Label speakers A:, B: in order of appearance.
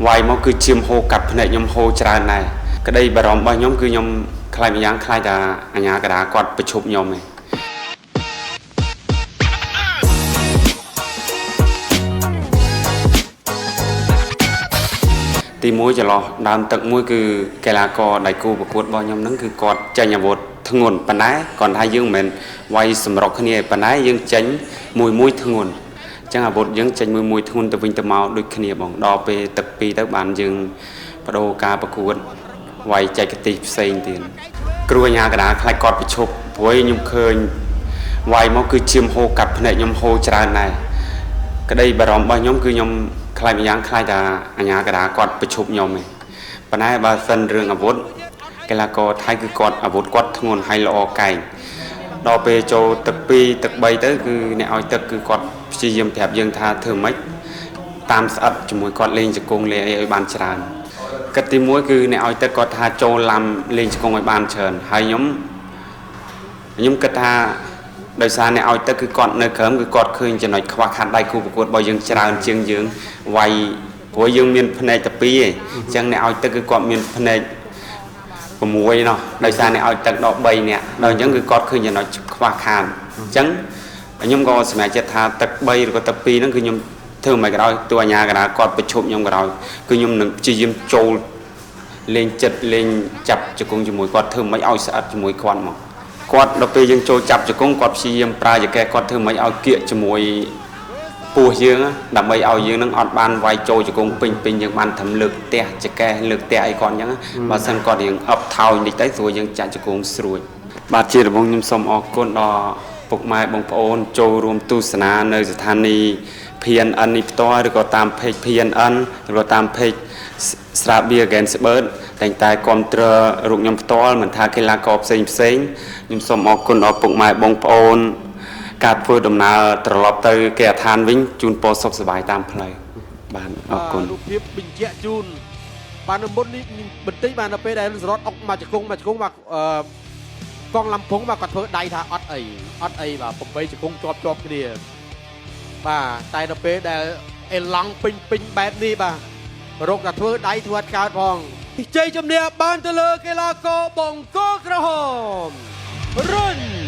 A: វាយមកគឺឈាមហូរកាត់ភ្នែកខ្ញុំហូរច្រើនដែរក្តីបារម្ភរបស់ខ្ញុំគឺខ្ញុំខ្លាចម្យ៉ាងខ្លាចថាអាជ្ញាកណ្ដាលគាត់ប្រឈប់ខ្ញុំឯងទីមួយចន្លោះដើមទឹកមួយគឺកីឡាករដៃគូប្រកួតរបស់ខ្ញុំហ្នឹងគឺគាត់ចេញអាវុធធ្ងន់ប៉ុន្តែគាត់ថាយើងមិនមែនវាយសម្រុកគ្នាទេប៉ុន្តែយើងចេញមួយមួយធ្ងន់អញ្ចឹងអាវុធយើងចេញមួយមួយធ្ងន់ទៅវិញទៅមកដូចគ្នាបងដល់ពេលទឹកពីរទៅបានយើងបដូរការប្រកួតវាយចែកទេសផ្សេងទៀតគ្រូអាជ្ញាកណ្ដាលខ្លាចគាត់ប្រឈប់ព្រោះខ្ញុំឃើញវាយមកគឺឈាមហូរកាត់ភ្នែកខ្ញុំហូរច្រើនដែរក្តីបារម្ភរបស់ខ្ញុំគឺខ្ញុំខ្លាចម្យ៉ាងខ្លាចថាអាជ្ញាកណ្ដាលគាត់ប្រឈប់ខ្ញុំឯងប៉ុន្តែបើសិនរឿងអាវុធកីឡាករថៃគឺគាត់អាវុធគាត់ធ្ងន់ហើយល្អកែងដល់ពេលចូលទឹក2ទឹក3ទៅគឺអ្នកឲ្យទឹកគឺគាត់ព្យាយាមប្រាប់យើងថាធ្វើម៉េចតាមស្អិតជាមួយគាត់លេងជង្គង់លេងអីឲ្យបានច្រើនគិតទី1គឺអ្នកឲ្យទឹកគាត់ថាចូលឡាំលេងជង្គង់ឲ្យបានច្រើនហើយខ្ញុំគិតថាដោយសារអ្នកឲ្យទឹកគឺគាត់នៅក្រោមគឺគាត់ឃើញចំណុចខ្វះខាតដៃគូប្រកួតរបស់យើងច្រើនជាងយើងវាយព្រោះយើងមានភ្នែកតែ2ឯងអញ្ចឹងអ្នកឲ្យទឹកគឺគាត់មានភ្នែក6ណោះដោយសារអ្នកឲ្យទឹកដល់3នាក់ដល់អញ្ចឹងគឺគាត់ឃើញចំណុចខ្វះខាតអញ្ចឹងខ្ញុំក៏សម្រេចចិត្តថាទឹក3ឬក៏ទឹក2ហ្នឹងគឺខ្ញុំធ្វើមិនក៏ដោយទោះអាញាកណ្ដាលគាត់ប្រឈប់ខ្ញុំក៏ដោយគឺខ្ញុំនឹងព្យាយាមចូលលេងចិត្តលេងចាប់ជង្គង់ជាមួយគាត់ធ្វើមិនឲ្យស្អិតជាមួយគាត់មកគាត់ដល់ពេលយើងចូលចាប់ជង្គង់គាត់ព្យាយាមប្រើចកេះគាត់ធ្វើមិនឲ្យគៀកជាមួយពោះយើងដើម្បីឲ្យយើងនឹងអត់បានវាយចូលជង្គង់ពេញពេញយើងបានធ្វើលើកផ្ទះចកេះលើកផ្ទះអីគាត់អញ្ចឹងបើសិនគាត់រៀងអប់ថោយតិចទៅស្រួលយើងចាក់ជង្គង់ស្រួចបាទជាដំបូងខ្ញុំសូមអរគុណដល់ពុកម៉ែបងប្អូនចូលរួមទស្សនានៅស្ថានីយ៍ PNN នេះផ្ទាល់ឬក៏តាម page PNN ឬក៏តាម page ស្រាបៀ Gainsbird តែងតែគ្រប់គ្រងរូបខ្ញុំផ្ទាល់មិនថាកីឡាករផ្សេងផ្សេងខ្ញុំសូមអរគុណដល់ពុកម៉ែបងប្អូនការធ្វើដំណើរត្រឡប់ទៅគេហដ្ឋានវិញជូនពរសុខសប្បាយតាមផ្លូវបាទអរគុណ
B: រូបភាពបញ្ជាក់ជូនបាទនៅមុននេះបន្តិចបាទនៅពេលដែលសរតអុកមកជង្គង់មកជង្គង់បាទអឺកងលំពងបាទគាត់ធ្វើដៃថាអត់អីអត់អីបាទ8ជង្គង់ជាប់ជាប់គ្នាបាទតែនៅពេលដែលអេឡង់ពេញពេញបែបនេះបាទរកតែធ្វើដៃធ្វើអត់កើតផងជ័យជំនះបានទៅលើកីឡាករបង្គោលក្រហមរុន